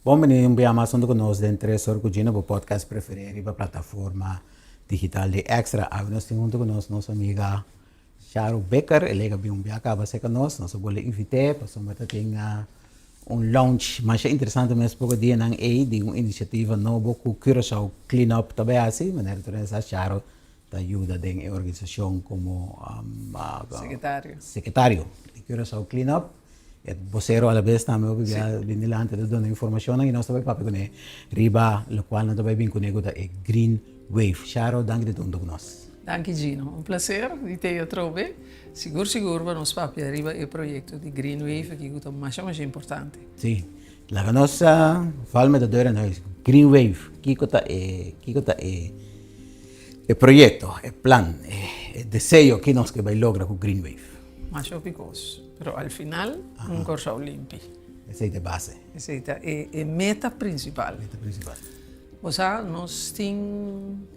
Bon bini un bia mas hunto ku nos den Tres Or ku Gino, bo podcast preferí riba plataforma digital di Extra. Awe nos tin hunto ku nos nos amiga Charo Bikker, el a bin un bia kaba serka nos, nos a bolbe invit'é pasobra ta tin un launch masha interesante mes poko dianan ei di un inisiativa nobo ku Curaçao Clean Up ta bai hasi, manera tur hende sa Charo ta yuda den e organisashon komo Sekretario. Sekretario di Curaçao Clean Up. E bosero alabes tambe hopi bia bin dilanti ta duna informashonnan i nos ta bai papia kuné riba lokual nan ta bai bin kuné ku ta e Green Wave. Charo, danki di ta huntu ku nos. Danki Gino. Un placer di te atrobe. Sigur sigur pa nos papia riba e proyecto di Green Wave aki ku ta masha masha importante. Si. Laga nos val met de deur in huis. Green Wave, kiko ta e kiko ta e e proyecto, e plan, e deseo ki nos ke bai logra ku Green Wave? Masha hopi kos, pero al final un Kòrsou limpi. Esei ta e base. Esei ta e meta principal. Meta principal. Bo sa, nos tin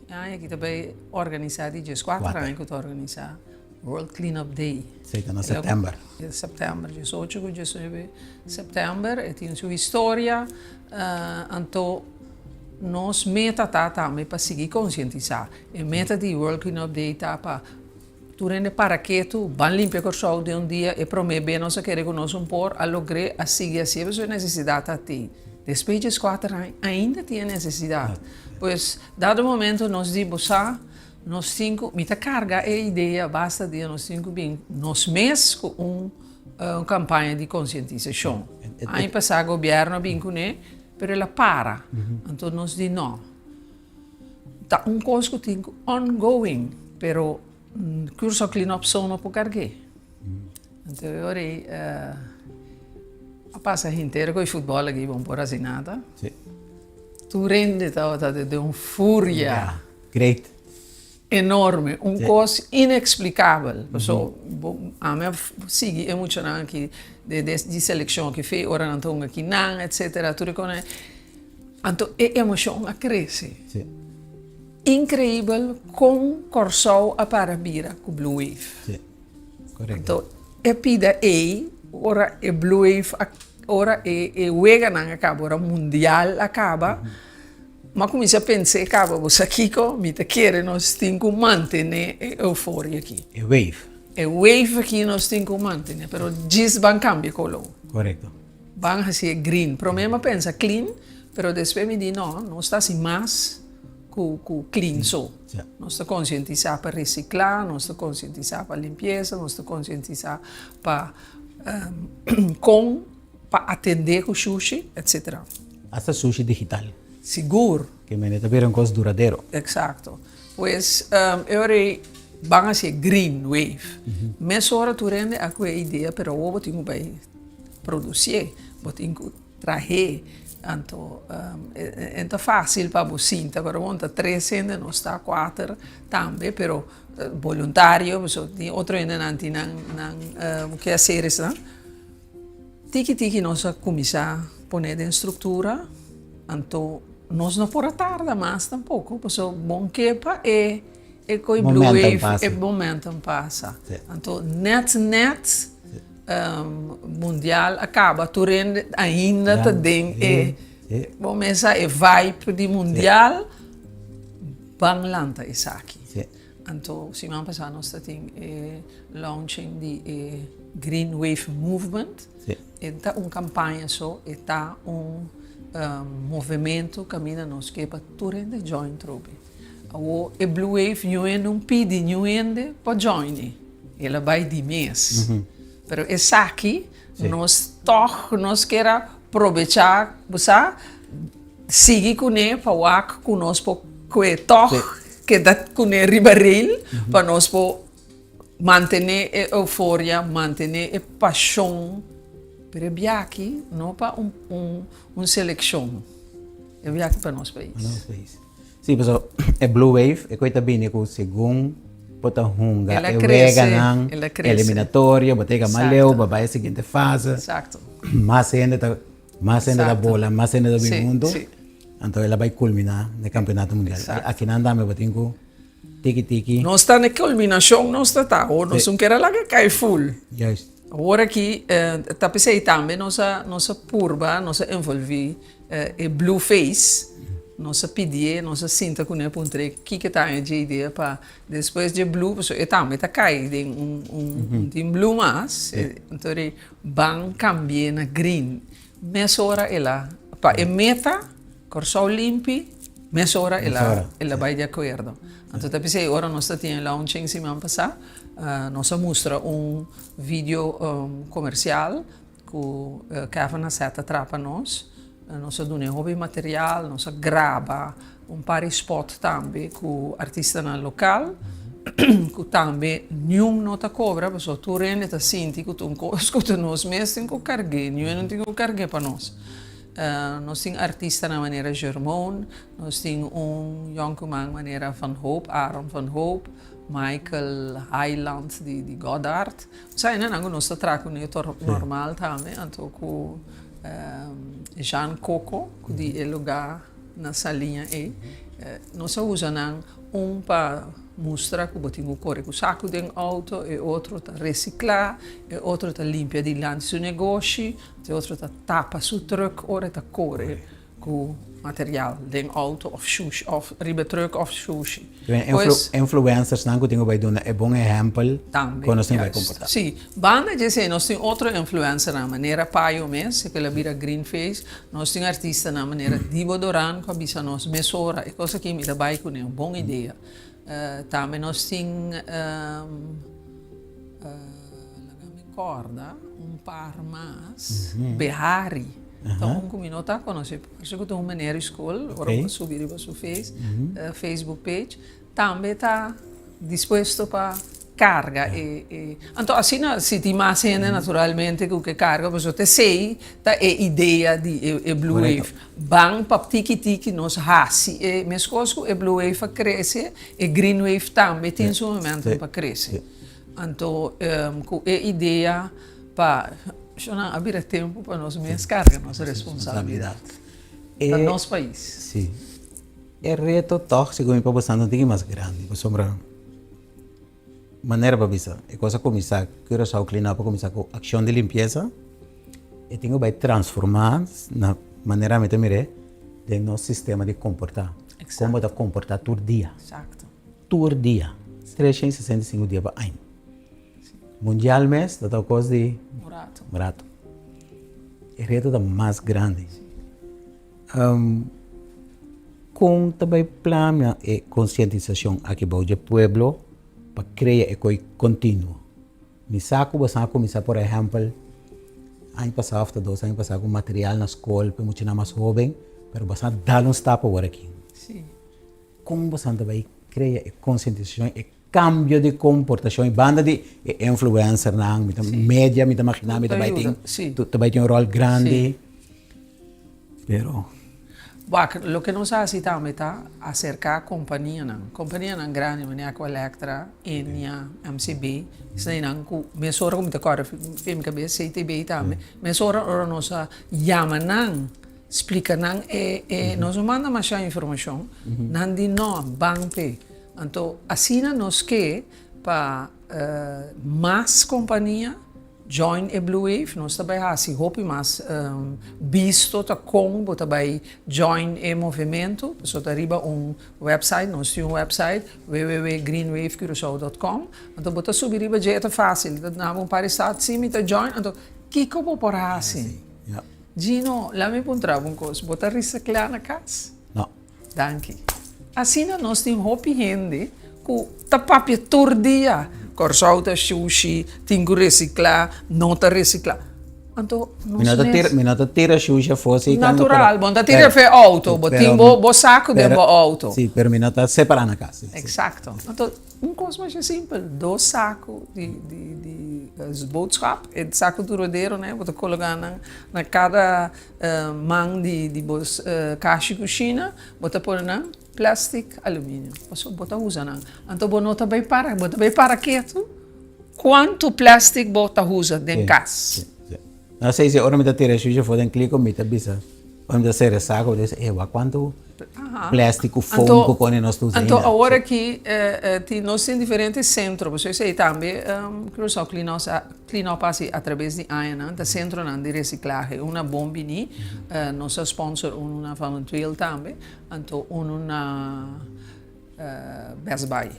e aña aki ta bai organisá di dieskuater aña ku ta organisá World Clean Up Day. Esei ta na sèptèmber. Sèptèmber, diesocho ku diesnuebe sèptèmber. E tin su historia. Anto nos meta ta tambe pa sigui konsientisá. E meta di World Clean Up Day ta pa Tur hende para ketu, ban limpia Kòrsou den un dia, e promé be nos a kere ku nos un por a logr'é, a sigui hasié pasobra e nesesidat ta tin. Despues djes kuater aña ainda tin e nesesidat. Pues, dado momento nos di bo sa, nos tin ku, mi ta karga e idea basta dia, nos tin ku bin nos mes ku un kampaña di konsientisashon. Aña pasá gobièrnu a bin kuné, pero el a para. Anto nos di nò. Ta un kos ku tin ku ongoing, pero Curaçao Clean Up so no por karg'é. Anto e ora ei a pasa henter ku e futbòl aki bo no por hasi nada. Tur hende tabata den un furia. Great. Enorme, un kos ineksplikabel. Paso bo ami a sigui e muchanan aki di selekshon aki fe ora nan ta hunga kinan etsetera tur e kosnan. Anto e emoshon a krese. Inkreibel kon Kòrsou a para bira ku Blue Wave. Anto e pida ei ora e Blue Wave a ora e weganan a kaba ora mundial a kaba Mi a kuminsá pens'é kaba, bo sa kiko? Mi ta kere nos tin ku mantené e euforia aki. E wave. E wave aki nos tin ku mantené, pero djis ban kambia koló. Korekto. Ban hasié green. Promé mi a pensa clean, pero despues mi di no, nos ta hasi mas ku ku clean so. Nos ta konsientisá pa resiklá, nos ta konsientisá pa limpiesa, nos ta konsientisá pa kon. Pa atendé ku shushi, etcetera. Hasta sushi digital. Sigur. Ke mende ta bira un kos duradero. Eksakto. Pues e ora ei ban hasi e green wave. Mesora tur hende a ku e idea pero awor bo tin ku bai produsié, bo tin ku trah'é. Anto e ta fásil pa bo sinta pero bon ta tres hende nos ta kuater tambe pero boluntario pasobra tin otro hendenan tin nan nan keaseresnan. Tiki tiki nos a kuminsá pone den struktura, anto nos no por a tarda mas tampoko, pasobra bon ke pa e e koi blue wave, e momentum pasa. Anto nèt nèt mundial a kaba, tur hende ainda ta den e, bo mesa e vibe di mundial, ban lanta esaki. Anto siman pasá nos ta tin e launching di e Green Wave Movement. E ta un kampaña so, e ta un movementu kaminda nos ke pa tur hende join trobe. Awor e Blue Wave niun hende no pidi niun hende pa join e, el a bai di mes. Pero esaki nos tòg nos kier a probechá, bo sa, sigui kuné pa wak ku nos por kue tòg keda kuné riba rail pa nos por mantené e euforia, mantené e pashon. Pero e biaha aki no pa un selekshon, e biaha aki pa nos pais. Pa nos pais. Sí, pasobra e blue wave e koe ta bini ku segun bo ta hunga e weganan eliminatorio, bo ta yega mas leu, bo bai e siguiente fase. Mas hende ta mas hende ta bola, mas hende ta bin huntu. Anto el a bai kulminá na e kampeonato mundial. Akinan tambe bo tin ku tiki tiki. Nos ta na e kulminashon nos ta ta, nos no kere laga kai ful. Juist. Awor aki ta p'esei tambe nos a nos a purba, nos a envolví e Blue Face, nos a pidié, nos a sinta kuné puntr'é kiko ta e dje idea pa despues dje blue, pasobra e tambe ta kai den un un tin blue mas, anto di ban kambi'é na green. Mesora el a, pa e meta Kòrsou limpi, mesora el a el a bai di akuerdo. Anto ta p'esei ora nos ta tin e launching siman pasá, nos a mustra un video komersial ku Kevin a sèt a traha pa nos. Nos a duna e hopi material, nos a graba un par di spòt tambe ku artistanan lokal ku tambe niun no ta kobra pasobra tur hende ta sinti ku ta un kos ku ta nos mes tin ku karg'é, niun hende no tin ku karg'é pa nos. Nos tin artistanan manera Germone, nos tin un yònkuman manera Van Hoop, Aaron van Hoop, Michael Highland di Goddard. Osea hendenan ku nos ta traha kuné tur normal tambe, anto ku Jean Coco ku di e lugá na Saliña ei. Nos a usa nan un pa mustra ku bo tin ku kore ku saku den outo, e otro ta resiklá, e otro ta limpia dilanti su negoshi. E otro ta tapa su truck ora e ta kore ku material den auto of shushi of riba e truck of shushi. Pues, influencersnan ku tin ku bai duna e bon ehèmpel kon nos tin ku bai komportá. Si, banda di esei nos tin otro influencernan manera Payo mes ku el a bira green face, nos tin artistanan manera Dibo Doran ku a bisa nos mesora e kos aki mi ta bai kuné un bon idea. Tambe nos tin. Laga mi kòrda un par mas. Behari. Ta un ku mi no ta konosé. Parse ku ta un meneer di skol. Ora ku a subi riba su face, Facebook page. Tambe ta dispuesto pa karga e e. Anto asina si tin mas hende naturalmente ku ke karga pasobra ta esei ta e idea di e Blue Wave. Ban pa tiki tiki nos hasi e meskos ku e Blue Wave a krese e Green Wave tambe tin su momento pa krese. Anto ku e idea pa shonnan a bira tempu pa nos mes karga nos responsabilidat pa nos pais. Sí. E reto tòg segun mi pa bosnan ta un tiki mas grandi pasobra manera pa bisa e kos a kuminsá Curaçao Clean Up a kuminsá ku akshon di limpiesa e tin ku bai transformá na manera mi ta mir'é den nos sistema di komportá. Kon bo ta komportá tur dia. Tur dia, 365 dia pa aña. Mundial mes ta ta kos di un rato. Un rato. E reto ta mas grandi. Kon ta bai plania e konsientisashon aki bou dje pueblo pa krea e koi kontinuo? Mi sa ku boso a kuminsá por ehèmpel aña pasá òf ta dos aña pasá ku material na skol pa e muchanan mas hóben, pero boso a dal un stap awor aki. Kon boso ta bai krea e konsientisashon, e kambio di komportashon i banda di e influencernan, mi ta media mi ta magina mi ta bai tin ta bai tin un ròl grandi, pero. Wak, loke nos a hasi tambe ta aserká kompanianan, kompanianan grandi manera Aqualectra, Ennia, MCB, eseinan ku mesora ku mi ta kòrda den mi kabes, CTB tambe, mesora ora nos a yama nan. Splika nan e e nos no manda masha informashon, nan di no, ban p'e. Anto asina nos ke pa mas kompania join e Blue Wave, nos ta bai hasi hopi mas bisto ta kon bo ta bai join e movementu, pasobra ta riba un website, nos tin un website www.greenwavecuraçao dot com, anto bo ta subi riba dje e ta fásil, ta duna bo un par di stap, si mi ta join, anto kiko bo por hasi? Gino, laat mi puntra bo un kos, bo ta risiklá na kas? No. Danki. Asina nos tin hopi hende ku ta papia tur dia, Kòrsou ta shushi, tin ku resiklá, no ta resiklá. Anto nos mes. Mi no ta tira shushi afó si. Natural, bo no ta tira afó e outo, bo tin bo saku den bo outo. Si, pero mi no ta separá na kas. Eksakto. Anto Un kos masha simpel, dos saku di di di boodschap, e saku duradero ne, bo ta kologa nan na kada man di di bo kashi kushina, bo ta pone nan plastic, aluminio, pasobra bo ta usa nan. Anto bo no ta bai para, bo ta bai para ketu kuantu plastic bo ta usa den kas. No sei si ora mi ta tira shushi afo den kliko mi ta bisa, ora mi ta sera e saku mi ta bisa, e wak kuantu. Plastic ku foam ku pone nos ta usa Anto ainda. awor aki tin nos tin diferente sentro, pasobra esei tambe Curaçao Clean House a Clean Up hasi atrabes di añanan, ta sentronan di resiklahe. Un na Bon Bini, nos a sponsor unu na Van Tweel tambe, anto unu na Best Buy.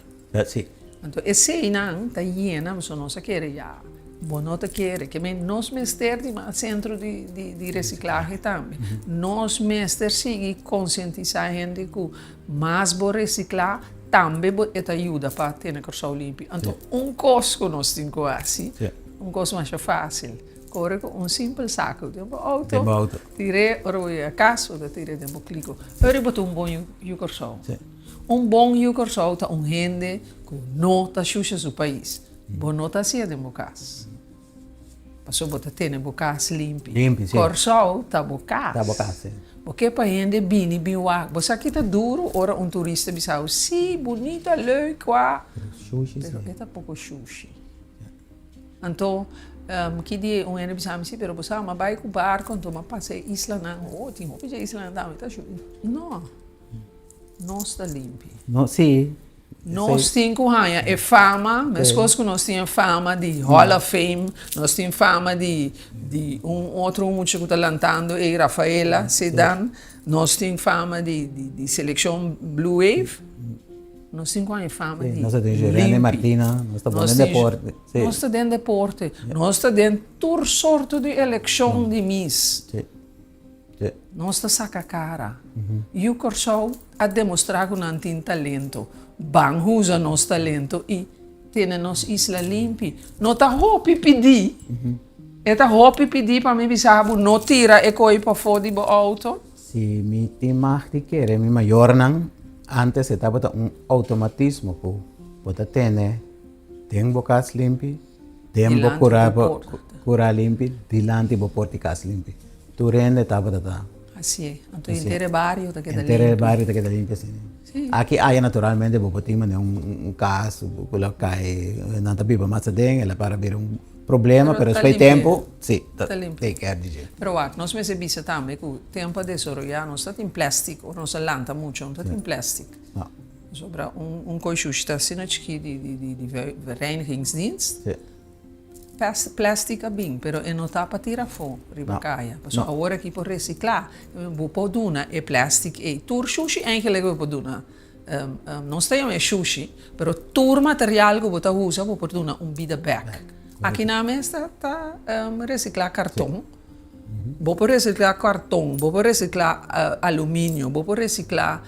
Si. Anto eseinan ta yena, pasobra nos a kere ya, bo no ta kere. Ke men nos mester di mas sentro di resiklahe tambe. Nos mester sigui konsientisá hende ku mas bo resiklá, tambe bo e ta yuda pa tene Kòrsou limpi. Anto un kos ku nos tin ku hasi, un kos masha fásil, kore ku un simpel saku den bo outo, tir'é ora bo yega kas, bo ta tir'é den bo kliko. Ora bo ta un bon yu Kòrsou. Un bon yu Kòrsou ta un hende ku no ta shusha su pais. Bo no ta hasié den bo kas. Pasobra bo ta tene bo kas limpi. Limpi, si. Kòrsou ta bo kas. Ta bo kas, si. Bo ke pa hende bini bin wak. Bo sa ki ta duru ora un turista bisa bo, si, bunita, leuk, wak. Pero shushi, si. Pero e ta poko shushi. Anto, ki dia un hende bisa mi, si, pero bo sa, mi a bai ku barko, anto mi a pasa e islanan. Oh, tin hopi dje islanan tambe ta shushi. No. Nos ta limpi. No, sí. Nos tin ku haña e fama, meskos ku nos tin e fama di Hall of Fame, nos tin fama di di un otro mucha ku ta lantando ei, Rafaela Sedan, nos tin fama di di selekshon Blue Wave, nos tin ku haña e fama di limpi. Nos ta den Juliana Martina, nos ta bon den deporte. Nos ta den deporte, nos ta den tur sorto di elekshon di Miss. Nos ta saka kara. Yu Kòrsou a demostrá ku nan tin talento. Ban usa nos talento i tene nos isla limpi. No ta hopi pidí. E ta hopi pidí pa mi bisa bo no tira e koi pafó di bo outo. Si mi tin mag di kere mi mayornan, antes e tabata un outomatismo ku bo ta tene den bo kas limpi. Den bo kura bo kura limpi, dilanti bo porta di kas limpi. Tur hende tabata ta. Asi e. Anto henter e bario ta keda limpi. Henter e bario ta keda limpi asina. Si. Aki aya naturalmente bo por tin manera un kas ku lo kai nan ta biba mas aden el a para bira un problema pero despues di tempu si ta take care di dje. Pero wak nos mester bisa tambe ku tempu a desaroya nos ta tin plastic ora nos a lanta mucho no ta tin plastic. No. Pasobra un koi shushi ta asina chikí di vereinigingsdienst. Plastic a bin, pero e no ta pa tira afó riba kaya. Pasobra awor aki por resiklá. Bo por duna e plastic ei. Tur shushi eigenlijk bo por duna. Nos ta yama e shushi, pero tur material ku bo ta usa bo por duna un bida bèk. Aki nan mes ta resiklá karton. Bo por resiklá karton, bo por resiklá aluminio, bo por resiklá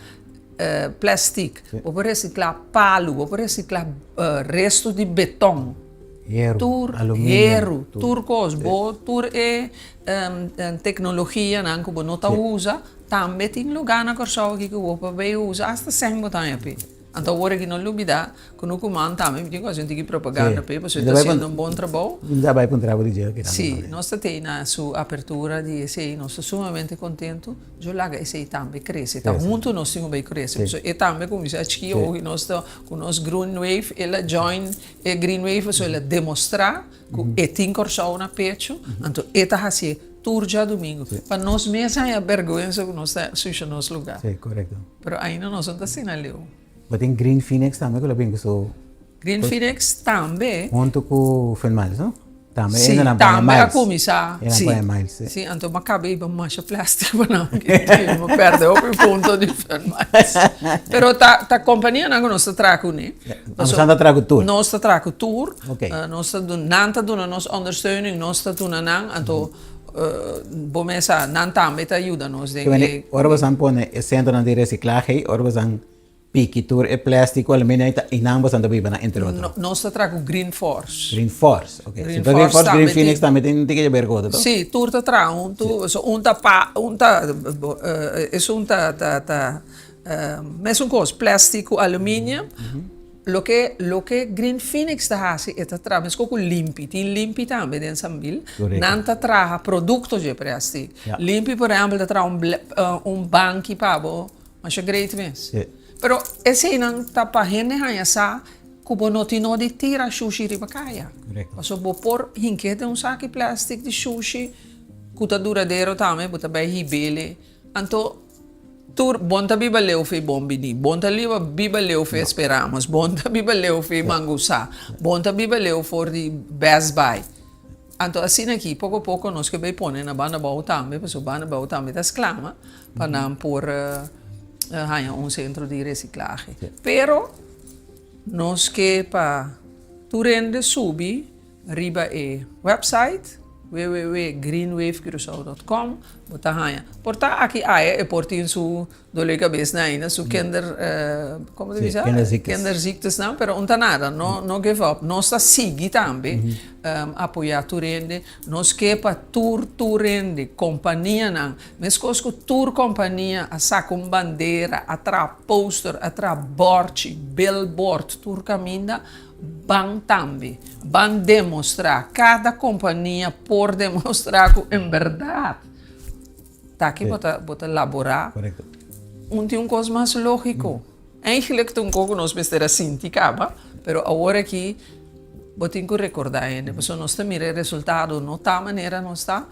Plastic, bo por recicla palu, bo por recicla resto di beton. Heru, tur aluminio. Heru, tur cos. Bo tur e tecnologianan cu bo no ta usa, tambe tin lugar na Corsou aki cu bo por bay usa, hasta sèn bo ta haña p'e. Anto awor aki no lubida cu no cu man tambe mi tin cu haci un tiki propaganda p'e, pasobra e ta haciendo un bon trabou. Mi ta bay puntra bo di dje aki tambe. Si, nos ta tei na su apertura di esey, nos ta sumamente contento. Yo laga esei tambe crece. Ta hunto nos tin cu bay crece. Pasobra e tambe cuminsa a chiki oki nos ta cu nos Groen Wave el a join e Green Wave pasobra el a demostra cu e tin Corsou na pecho. Anto e ta hacié tur djadumingo. Pa nos mes haña berguensa cu nos ta susha nos lugar. Sí, corecto. Pero ainda nos no ta asina leu. Bo tin Green Phoenix tambe cu lo bin cu su. Green Phoenix tambe. Hunto cu Fun Miles, no? Tambe Sí, e nan pone tambe a miles. cuminsa. E nan Sí. pone miles, sí. Sí, anto m'a caba iba masha plastic pa nan porque mi perde hopi punto di Fun Miles. Pero ta ta companianan cu nos ta traha cune. Nos ta traha cu tur. Nos ta traha cu tur. Ok. Nos ta duna, nan ta duna nos ondersteuning, nos ta duna nan, anto bo mes sa, nan tambe ta yuda nos den e. Ora bo san pone e centronan di reciclahe ei, ora bo san Piki tur e plastic cu aluminio ei ta einan boso ta biba na entre otro. No, nos ta traha cu Green Force. Green Force, ok. Green Si Green Force Force, Green tambe Phoenix tin. tambe tin tin ke ber cu otro to? Si, tur ta traha huntu. So un ta pa, un ta, esun ta ta ta mesun cos, plastic cu aluminio. Loke loke Green Phoenix ta haci e ta traha mesco cu Limpi, tin Limpi tambe den Sambil. Correcto. Nan ta traha producto dje plastic. Ja. Limpi por ehempel ta traha un un banki pa bo. Masha great mes. Sí. Pero eseinan ta pa hende haña sa ku bo no tin no di tira shushi riba kaya. Korekto. Pasobra bo por hink'é den un saki plastic di shushi ku ta duradero tambe, bo ta bai hib'é. Anto Tur bon ta biba leu fe Bon Bini, bon ta liba biba leu fe Esperamos, bon ta biba leu fe Mangusá, bon ta biba leu for di Best Buy. Anto asina aki poko poko nos ke bay pone na Banda Bou tambe, pasobra Banda Bou tambe ta sklama pa nan por haña un sentro di resiklahe. Pero nos ke pa tur hende subi Riba e website www.greenwavecuraçao.com bo ta haña. Por ta aki aya e por tin su dolor di cabes nan ainda, su kinder, como ta bisa? Kinderziektes nan, pero un ta nada, no no give up. Nos ta sigui tambe apoya tur hende. Nos ke pa tur tur hende, companianan, mescos cu tur compania a saca un bandera, a traha poster, a traha borchi, billboard tur caminda. Ban tambe. Ban demostrá. Kada kompania por demostrá ku en bèrdat ta aki bo ta bo ta laborá. Un tin un kos mas lógiko. Eigentlik ta un kos ku nos mester a sinti kaba, pero awor aki bo tin ku rekordá hende pasobra nos ta mira e resultado no ta manera nos ta.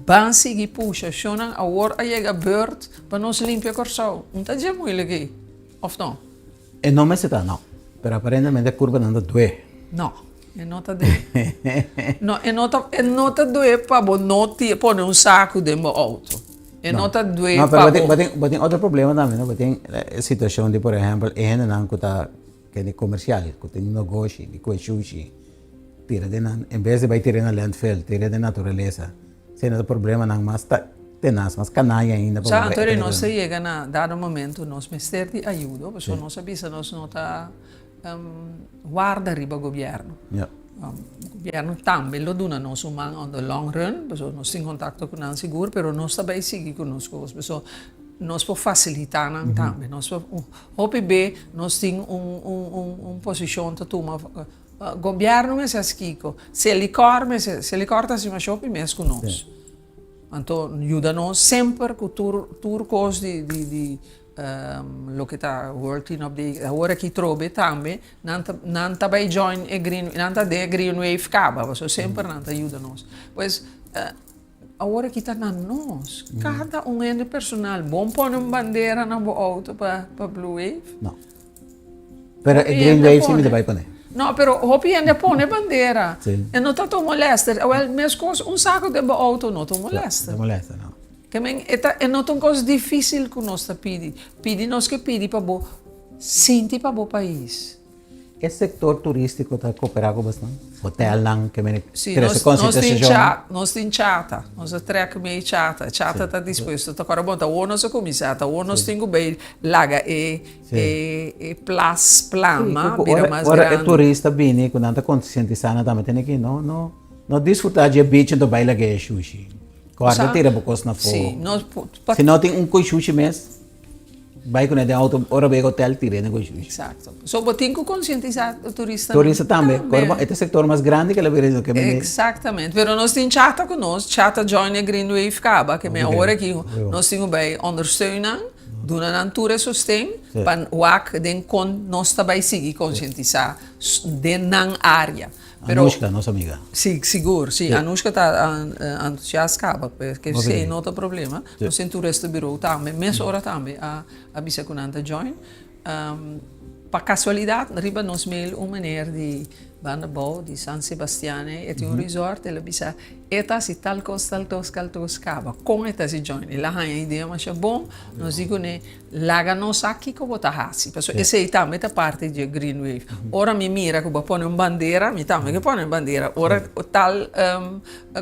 Ban sigui pusha. Shonnan awor a yega bùrt pa nos limpia Kòrsou. Un ta dje muilik ei, òf no? E no mester ta no, pero aparentemente e curvanan ta due. No, e no ta due. No, e no ta, e no ta due pa bo no pone un saku den bo auto. E no ta due pa bo. No, pero bo tin, bo tin otro problema tambe, no? Bo tin e situacion di, por ehempel, e hendenan cu ta kende comercial, cu tin un negoshi di kue shushi, tira den nan, en bes di bai tira na landfill, tira den naturalesa. Esei ta problemanan mas ta tenas, mas kanaya ainda. Sa, anto nos ta yega na dado momento nos mester di ayudo, pasobra nos a bisa nos no ta warda riba gobierno. Gobierno tambe lo duna nos un man on the long run, pasobra nos tin contacto cu nan sigur, pero nos ta bay sigui cu nos cos, pasobra nos por facilita nan tambe. Nos por, hopi be nos tin un posicion ta tuma. Gobierno mester haci kico? Selikor mester, Selikor ta haci masha hopi mes cu nos. Anto yuda nos semper cu tur tur cos di di di loke ta World Clean Up Day. Awor aki trobe tambe nan ta nan ta bay join e green nan ta den e green wave caba pasobra semper nan ta yuda nos. Pues awor aki ta na nos cada un hende personal bon pone un bandera na bo auto pa pa blue wave. No. Pero e Green Wave si mi ta bai pone. No, pero hopi hende a pone bandera. Sí. E no ta ta un molester. Awel, meskos un sako den bo auto no ta un molester. No ta molester, no. Ke men, e ta, e no ta un kos difisil ku nos ta pidi. Pidi nos ke pidi pa bo sinti pa bo pais. E sektor turístiko ta koperá ku bosnan? Hotelnan ke mene Sí, trese nos, nos tin konsientisashon? cha, nos tin chata. Nos a trèk mei chata. Chata ta dispuesto. Ta kòrda bon, ta awor nos a kuminsá. Ta awor nos tin ku bai laga e E e plas plama bira mas Ora e grandi. turista bini ku nan ta konsientisá nan tambe tene ki no no no disfrutá dje beach anto bai laga e shushi. Kòrda tira bo kos na afó. Sí, nos pa. Si no tin un koi shushi mes bai kuné den outo ora bo yega hotel tir'é den koi shushi. Eksakto. So bo tin ku konsientisá e turistanan Turista tambe. tambe. Kòrda e ta e sektor mas grandi ke la bira ke bini. Eksaktamente. Pero nos tin chata ku nos, chata join e Green Wave kaba ke men awor aki nos tin ku bai ondersteun nan. Duna nan tur e sosten pa wak den kon nos ta bai sigui konsientisá den nan área. Pero, Anushka, nos amiga. Si, sigur. Si, Anushka ta entusiast kaba, ke esei no ta problema. Nos tin tur resto birou tambe, mesora tambe a bisa ku nan ta join. Pa kasualidat riba nos mail un meneer di Banda Bou, di San Sebastian ei, e tin un resort, el a bisa e ta hasi tal kos, tal kos, tal kos kaba. Kon e ta hasi join? El a haña idea masha bon, nos di kuné, laga nos sa kiko bo ta hasi, pasobra esei tambe ta parti di e Green Wave. Ora mi mira ku bo a pone un bandera, mi tambe ke pone un bandera. Ora tal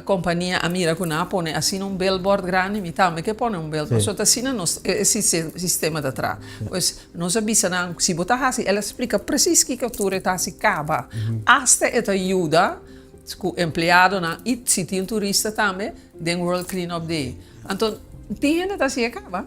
kompania a mira ku nan a pone asina un billboard grandi, mi tambe ke pone un billboard. Pasobra ta asina nos e sistema ta traha. Pues nos a bisa nan, si bo ta hasi, el a splika presis kiko tur e ta hasi kaba. Asta e ta yuda ku empleadonan i si tin turista tambe den World Clean Up Day. Anto tin hende ta hasié kaba,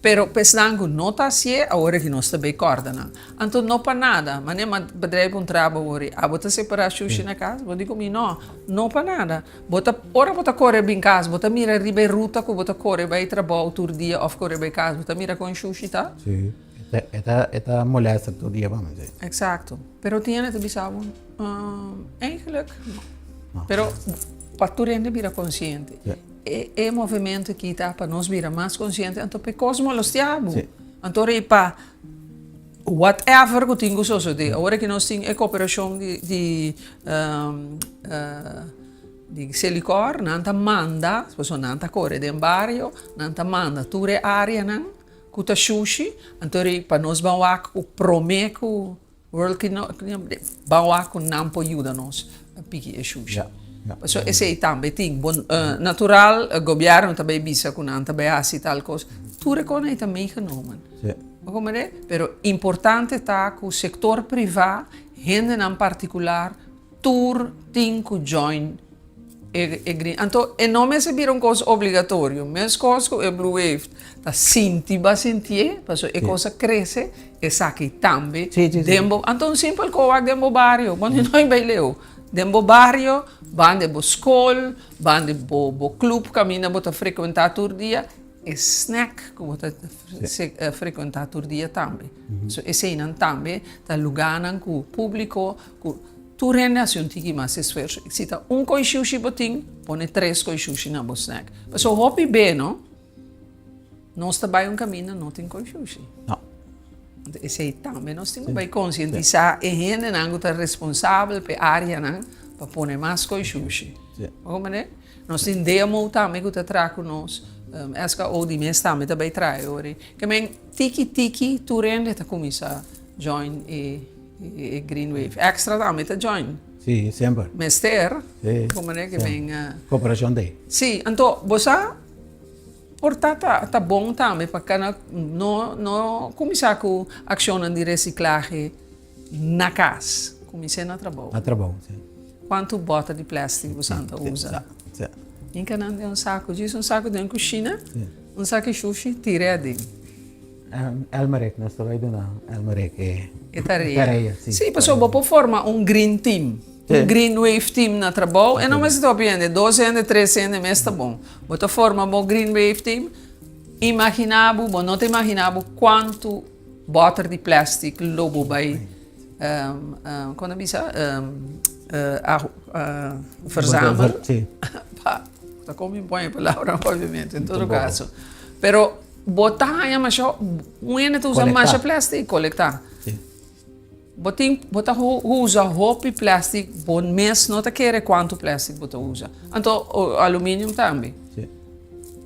pero pa esnan ku no ta hasié, awor aki nos ta bay kòrda nan. Anto no pa nada, manera mi a bedrijf un traba awor, abo ta separá shushi na kas? Bo di ku mi, no, no pa nada. Bo ta, ora bo ta kore bin kas, bo ta mira riba e ruta ku bo ta kore bai trabou tur dia òf kore bai kas, bo ta mira kon shushi ta? Sí, e ta, e ta molesta tur dia pa mi, sí. Eksakto. Pero tin hende ta bisa bo, Eigenlijk no. Pero pa tur hende bira konsiente. e e movimento aki ta pa nos bira mas konsiente anto pa e kos molestia bo. Anto ora pa whatever ku tin ku sosodé. Awor aki nos tin e koperashon di di di Selikor, nan ta manda, pasobra nan ta kore den bario, nan ta manda tur e areanan ku ta shushi, anto ora pa nos ban wak ku promé ku World Cleanup Day, ban wak ku nan por yuda nos piki e shushi. Pasobra esei tambe tin. Bon, natural, gobièrnu ta bai bisa ku nan ta bai hasi tal kos. Tur e kosnan ei ta meegenomen. Bo komprendé? Pero importante ta ku sektor privá, hendenan partikular, tur tin ku join e green. Anto e no mester bira un kos obligatorio. Meskos ku e Blue Wave ta sinti bo a sintié, pasobra e kos a krese, esaki tambe den bo. Anto un simpel kos wak den bo bario, bo no a bai leu. Den bo bario, banda bo skol, banda bo club kaminda bo ta frekuentá tur dia, e snack ku bo ta frekuentá tur dia tambe. So eseinan tambe ta lugánan ku públiko ku tur hende hasi un tiki mas esfuerso. Si ta un koi shushi bo tin, pone tres koi shushi na bo snack. Pasobra hopi be no, nos ta bai un kaminda no tin koi shushi. No. Anto esei tambe nos tin ku bai konsientisá e hendenan ku ta responsabel pa e áreanan pa pone mas koi shushi. Bo komprendé? Nos tin demo tambe ku ta traha ku nos, SKO di mes tambe ta bai traha e ora ei. Ke men tiki tiki tur hende ta kuminsá join e e Green Wave. Extra tambe ta join. Sí, semper. Mester. Sí. Komprendé ke men. Koperashon ta ei. Sí, anto bo sa por ta ta bon tambe pa kana no no kuminsá ku akshonnan di resiklahe na kas, kumins'é na trabou. Na trabou, sí. Kuantu bòter di plèstik bo san ta usa? Sí, sí. Hinka nan den un saku, djis un saku den kushina, un saki shushi, tir'é aden. Elmerek, nos ta bai duna Elmerek e E tarea. tarea, sí. Sí, pasobra bo por forma un green team, un green wave team na trabou, e no mester ta hopi hende, dos hende, tres hende mes ta bon. Bo ta forma bo green wave team, imagina bo, bo no ta imagina bo kuantu Bòter di plèstik lo bo bai kon ta bisa verzamel pa ta kon mi pon e palabra obviamente en todo kaso pero bo ta haña masha un hende ta usa masha plèstik kolektá bo tin bo ta usa hopi plèstik bo mes no ta kere kuantu plèstik bo ta usa anto aluminium tambe.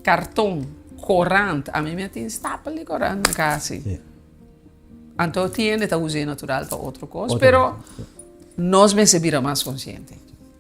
Karton, korant, ami mi a tin stapel di korant na kas. Anto tin hende ta us'é natural pa otro kos, pero nos mester bira mas konsiente.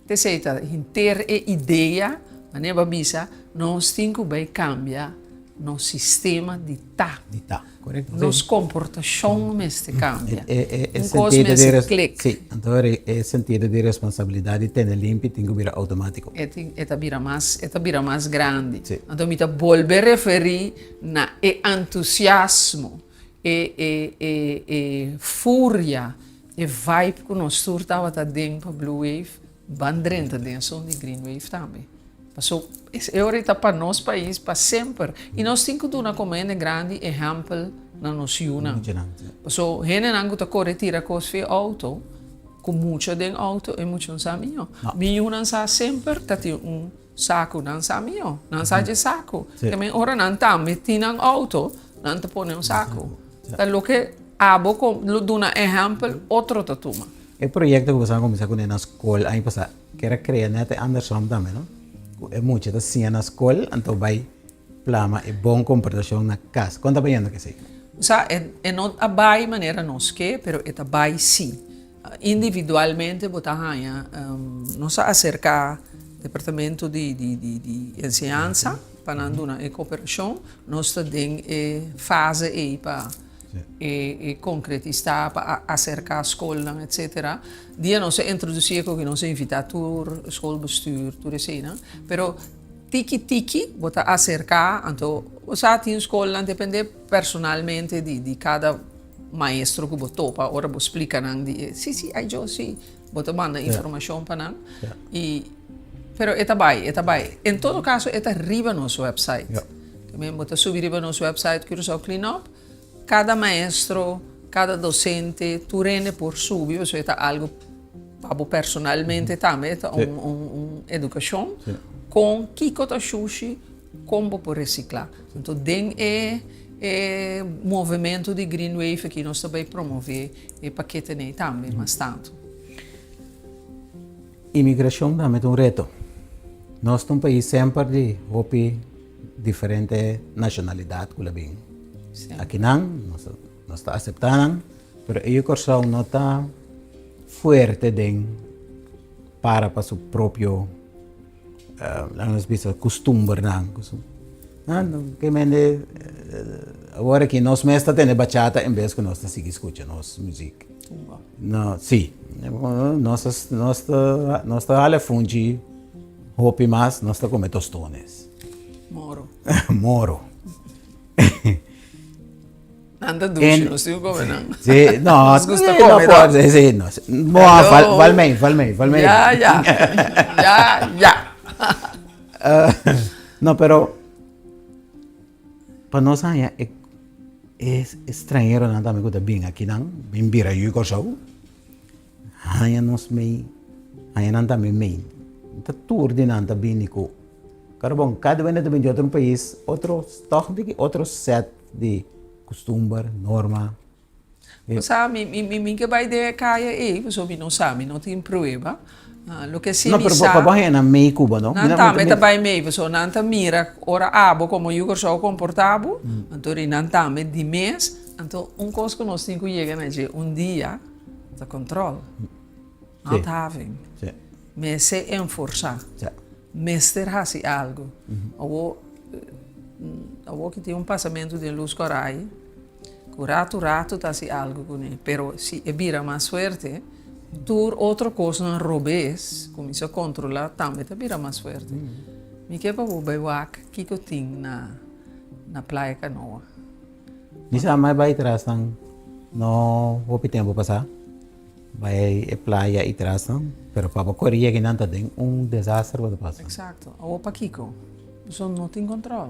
T'esei ta henter e idea, manera bo a bisa, nos tin ku bai kambia nos sistema di ta. Di ta, korekto. Nos komportashon mester kambia. Un kos mester klik. Sí, anto e sentido di responsabilidat di tene limpi tin ku bira outomátiko. E tin, e ta bira mas, e ta bira mas grandi. Sí. Anto mi ta bolbe referí na e entusiasmo, e e e e furia, e vibe ku nos tur tabata den pa Blue Wave, ban drenta den esun di Green Wave tambe. Paso e ora ei ta pa nos pais pa semper i nos tin ku duna komo hende grandi ehèmpel na nos yunan. Paso hendenan ku ta kore tira kos fi outo ku mucha den outo e mucha no sa mihó. Mi yunan sa semper ta tin un saku nan sa mihó. Nan sa dje saku. Te ora nan tambe tin nan outo nan ta pone un saku. Ta loke abo lo duna ehèmpel otro ta tuma. E proyekto ku boso a kuminsá kuné na skol aña pasá Kier a krea net e andersom tambe no, ku e mucha ta siña na skol anto bai plama e bon komportashon na kas. Kon ta bayendo ku esei? Sa, e no a bai manera nos ke, pero e ta bai si. Individualmente bo ta haña, nos a aserká departamento di di enseñansa pa nan duna e koperashon. Nos ta den e fase ei pa E konkretista pa aserká skolnan etsetera. Dia nos a introdusí e koki nos a invitá tur skolbestuur tur eseinan. Pero tiki tiki bo ta aserká anto bo sa tin skolnan dependé personalmente di di kada maestro ku bo topa ora bo splika nan di e si si ai jo si bo ta manda informashon pa nan i pero e ta bai e ta bai. En todo kaso e ta riba nos wèpsait. Bo ta subi riba nos wèpsait Curaçao Clean Up. Kada maestro, kada dosente, tur hende por subi, pasobra e ta algu pa bo personalmente tambe, e ta un edukashon. Kon kiko ta shushi, kon bo por resiklá. Anto den e e movementu di Green Wave aki nos ta bai promové e paketenan ei tambe mas tantu. Imigrashon tambe ta un reto. Nos ta un pais semper di hopi diferente nashonalidat ku la bin akinan, nos ta aseptá nan, pero e yu Kòrsou no ta fuerte den para pa su propio laga nos bisa kustumbernan. Ke mende awor aki nos mes ta tene bachata en bes ku nos ta sigui skucha nos muzik. No, si. Nos nos ta nos ta hala funchi hopi mas, nos ta come tostones. Moro. Moro. Nan ta dushi, nos tin ku come nan. Si, no, Nos gusta come, no, por, si, si, no. Bo, val, valmei, valmei, valmei. Ya, ya. Ya, ya. No, pero pa nos haña e e estranheronan tambe ku ta bin akinan, bin bira yu Kòrsou, haña nos mei, haña nan tambe mei. Ta tur di nan ta bini ku karbon. Kada bende ta bin di otro pais, otro tòg di otro sèt di kustumber, norma. Bo sa, mi, mi, mi, mi ke bai den e kaya ei, pasobra mi no sa, mi no tin prueba. Loke si No, mi pero sa. pa bo haña nan mei Cuba, no? Nan tambe ta bai mei, pasobra nan ta mira ora abo komo yu Kòrsou komportá bo, anto ri nan tambe di mes. Anto un kos ku nos tin ku yega na dje un dia ta kòntròl, handhaving. Mester enforsá, mester hasi algu. Awor, awor ki tin un pasamentu den lus kòrá ei. Ku ratu ratu ta hasi algu kuné, pero si e bira mas fuerte, tur otro kosnan robes kuminsá kontrolá tambe ta bira mas fuerte. Mi ke pa bo bai wak kiko tin na na Playa Canoa. Mi sa mai bai tras nan no hopi tempu pasá, bai e playa i tras nan, pero pa bo kore yega nan ta den un desaster bo ta pasa. Eksakto. Awor pakiko? Pasobra no tin kontrol.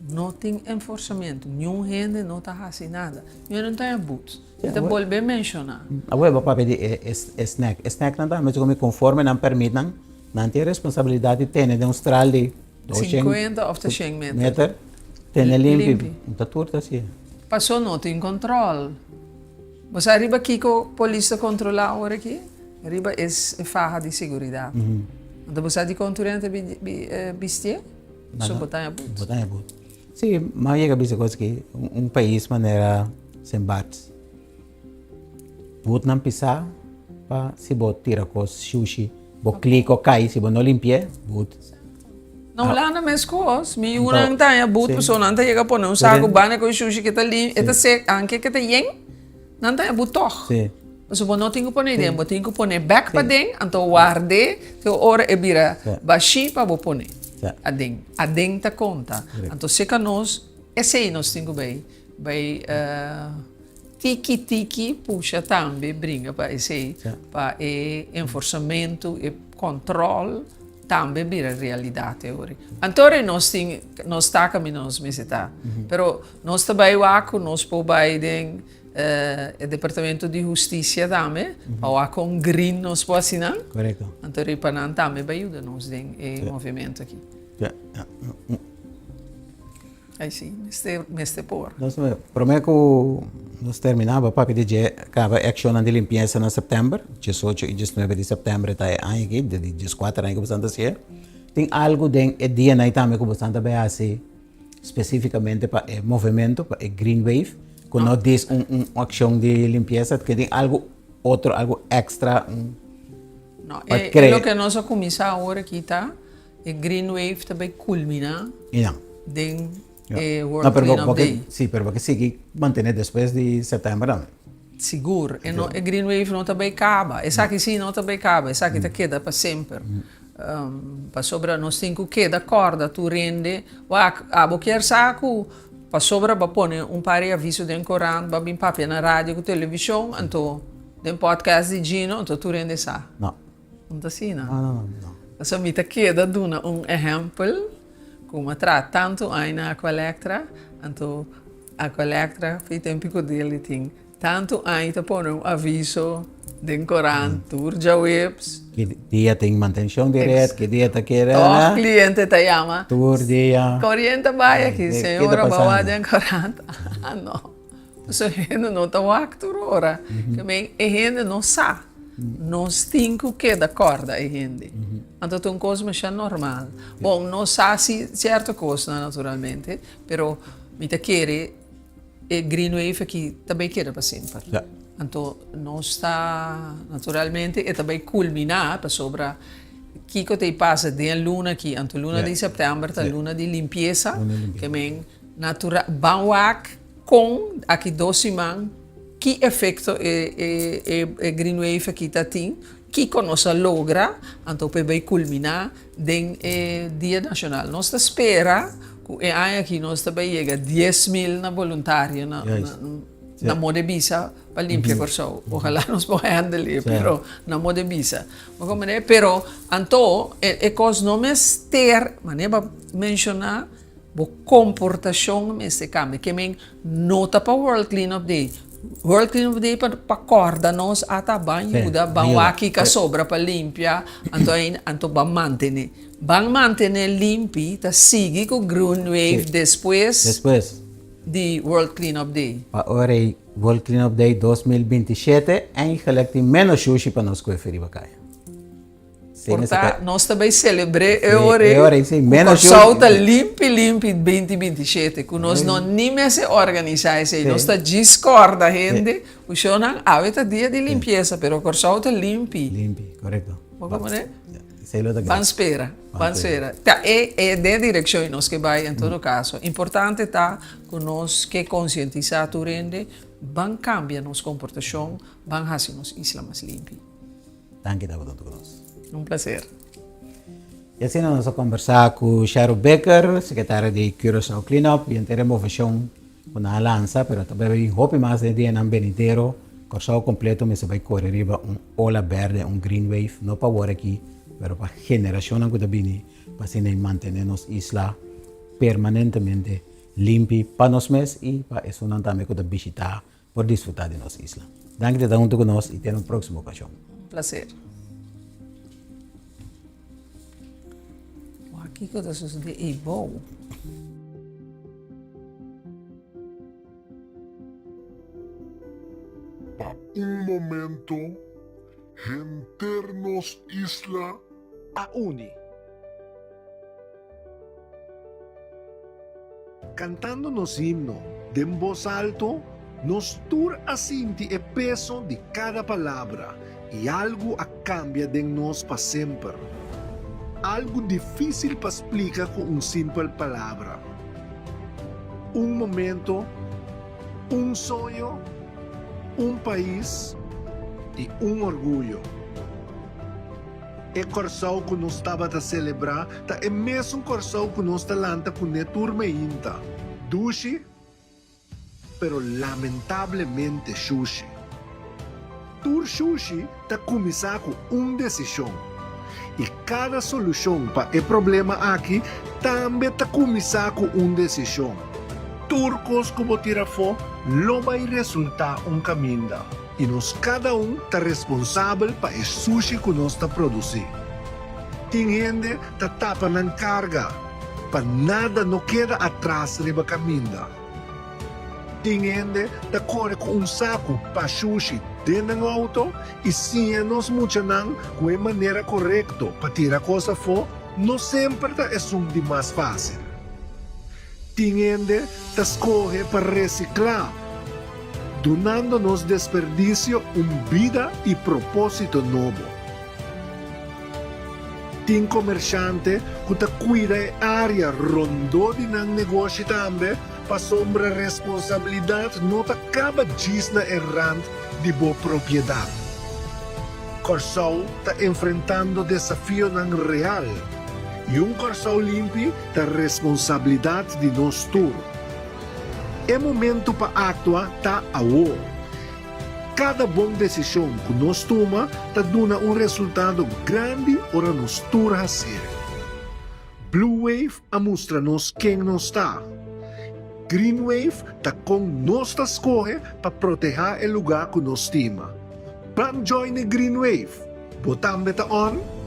No tin enforzamento, niun hende no ta haci nada. Mi no ta but. Mi ta bolbe menciona. Awor bo papia di e snack. E snacknan ta mester come conforme nan permitnan. Nan tin e responsabilidad di tene den un straal di doshen. Cincuenta of ta shen meter. Meter. Tene limpi. No ta tur ta haci. Paso no tin control. Bo sa riba kico polis ta controla awor aki? Riba e faha di seguridad. Anto bo sa dicon tur hende ta bistié? So bo ta haña but. Bo ta haña but. Sí, m'a yega bisa kos aki, un pais manera Sint Barts, butnan pisá pa si bo tira kos shushi, bo kliko kai, si bo no limpi'é, but. Na Hulanda mes kos, mi yunan ta haña but pasobra nan ta yega pone un saku banda ku e shushi ke ta lim, e ta sek, anke ke ta yen. Nan ta ebu tog. Sí. Pasobra bo no tin ku pone den, bo tin ku pone bek paden, anto ward'é te ora e bira bashí pa bo pone aden. Aden ta konta. Anto seka nos, esei nos tin ku bai bai tiki tiki pusha tambe bringa pa esei, pa e enforsamentu, e kòntròl tambe bira realidat e ora. Anto ora nos tin, nos ta kaminda nos mester ta. Pero Nos ta bai wak ku nos por bai den e departamento di hustisia tambe pa wak kon green nos por hasi nan. Korekto. Anto riba nan tambe bai yuda nos den e movimento aki. Ja, ja. Ai si, mester, mester por. Nos prome ku nos terminá bo papia di dje kaba e akshonnan di limpiesa na sèptèmber, diesocho i diesnuebe di sèptèmber ta e aña aki, di dieskuater aña ku bo ta hasié. Tin algu den e dianan ei tambe ku bo ta bai hasi? Specificamente pa e movimento, pa e Green Wave, cu no dis un un accion di limpieza, que tin algo otro, algo extra, un No, pa e, e crea. loke nos a cuminsa awor aki ta, e Green Wave ta bay culmina Ja. den Ja. e World No, pero bo, Cleanup bo ke, Day. sí, pero bo ke sigui mantene despues di september tambe. Sigur, e no, e Green Wave no ta bay caba. Esaki sí no ta bay caba, esaki ta keda pa semper. Pasobra nos tin ku keda kòrda tur hende, wak, abo kier sa ku pasobra bo a pone un par di aviso den korant, bo a bin papia na radio ku televishon, anto den podcast di Gino, anto tur hende sa. No. No ta asina. No, no, no, no. Pasobra mi ta keda duna un ehèmpel ku mi a traha tantu aña na Aqualectra, anto Aqualectra fi tempu ku Deli tin tantu aña ta pone un aviso. Den korant tur djaweps. Ki dia tin mantenshon di ret, ki dia ta kere. Tòg kliente ta yama. Tur dia. Koriente a bai aki, señora bo a wak den korant. Ah no. Pasobra e hende no ta wak tur ora. Ke men e hende no sa. Nos tin ku keda kòrda e hende. Anto ta un kos masha normal. Bon, nos sa si sierto kosnan naturalmente, pero mi ta kere e green wave aki ta bai keda pa semper. Anto nos ta, naturalmente e ta bai kulminá pasobra kiko ta e pasa den e luna aki, anto luna di sèptèmber ta luna di limpiesa, ke men natura ban wak kon aki dos siman ki efekto e e green wave aki ta tin, kiko nos a logra, anto pa e bai kulminá den e dia nashonal. Nos ta spera ku e aña aki nos ta bai yega 10,000 na boluntario na na moda bisa pa limpia Kòrsou. Ojalá nos por handle e, pero na moda bisa. Bo komprende? Pero anto e kos no mester, manera bo a menshoná, Bo komportashon mester kambia. Ke men no ta pa World Clean Up Day. World Clean Up Day pa pa kòrda nos ata ban yuda, ban wak kiko a sobra pa limpia, anto ain anto ban mantené. Ban mantené limpi ta sigui ku Groen Wave despues Despues. di World Clean Up Day. Pa ora ei World Clean Up Day 2027 eigenlijk tin ménos shushi pa nos kuefe riba kaya. Por ta, nos ta bay celebr'é e ora ei cu Corsou ta limpi limpi 2027, cu nos no ni mester organisa esey, nos ta djis corda hende cu shownan awe ta dia di limpieza, pero Corsou ta limpi. Limpi, corecto. Bo comprende? Ban spera, ban spera. Ta e e den direccion nos ke bay en todo caso. Importante ta cu nos ke concientisa tur hende, ban cambia nos comportacion, ban haci nos isla mas limpi. Danki tabata huntu ku nos. Un placer. I asina nos a kombersá ku Sharu Becker, sekretario di Curaçao Clean Up, i henter e moveshon ku nan a lansa, pero ta bai bin hopi mas den dianan benidero. Kòrsou kompleto mester bai kore riba un ola bèrdè, un green wave, no pa awor aki, pero pa generashonnan ku ta bini, pa asina mantené nos isla permanentemente limpi pa nos mes i pa esunnan tambe ku ta bishitá Por disfruta di nos isla. Danki di ta huntu ku nos i te na un próksimo okashon. Un plaser. Wak kiko ta sosodé eibou. Pa un momento henter nos isla a uni. Cantando nos himno den bos alto, nos tur a sinti e peso di cada palabra y algo a cambia den nos pa semper. Algo dificil pa splica cu un simpel palabra. Un momento, un soño, un pais y un orguyo. E Kòrsou ku nos tabata selebrá ta e mesun Kòrsou ku nos ta lanta kuné tur meinta. Dushi, pero lamentablemente shushi. Tur shushi ta kuminsá ku un desishon. I kada solushon pa e problema aki tambe ta kuminsá ku un desishon. Tur kos ku bo tira afó lo bai resultá un kaminda. I nos kada un ta responsabel pa e sushi ku nos ta produsí. Tin hende ta tapa nan karga pa nada no keda atras riba kaminda. Tin hende ta kore ku un saku pa shushi den nan outo i siña nos muchanan ku e manera korekto pa tira kos afó no semper ta esun di mas fásil. Tin hende ta skohe pa resiklá. Dunando nos desperdicio un bida y propósito nobo. Tin comerciante cu ta cuida e area rondó di nan negoshi tambe pasobra responsabilidad no ta caba djis na e rand di bo propiedad. Kòrsou ta enfrentando desafionan real y un Kòrsou limpi ta responsabilidad di nos tur. E momento pa aktua ta awor. Kada bon desishon ku nos tuma ta duna un resultado grandi ora nos tur hasié. Blue Wave a mustra nos ken nos ta. Green Wave ta kon nos ta skohe pa protehá e lugá ku nos stima. Ban join e Green Wave! Bo tambe ta on?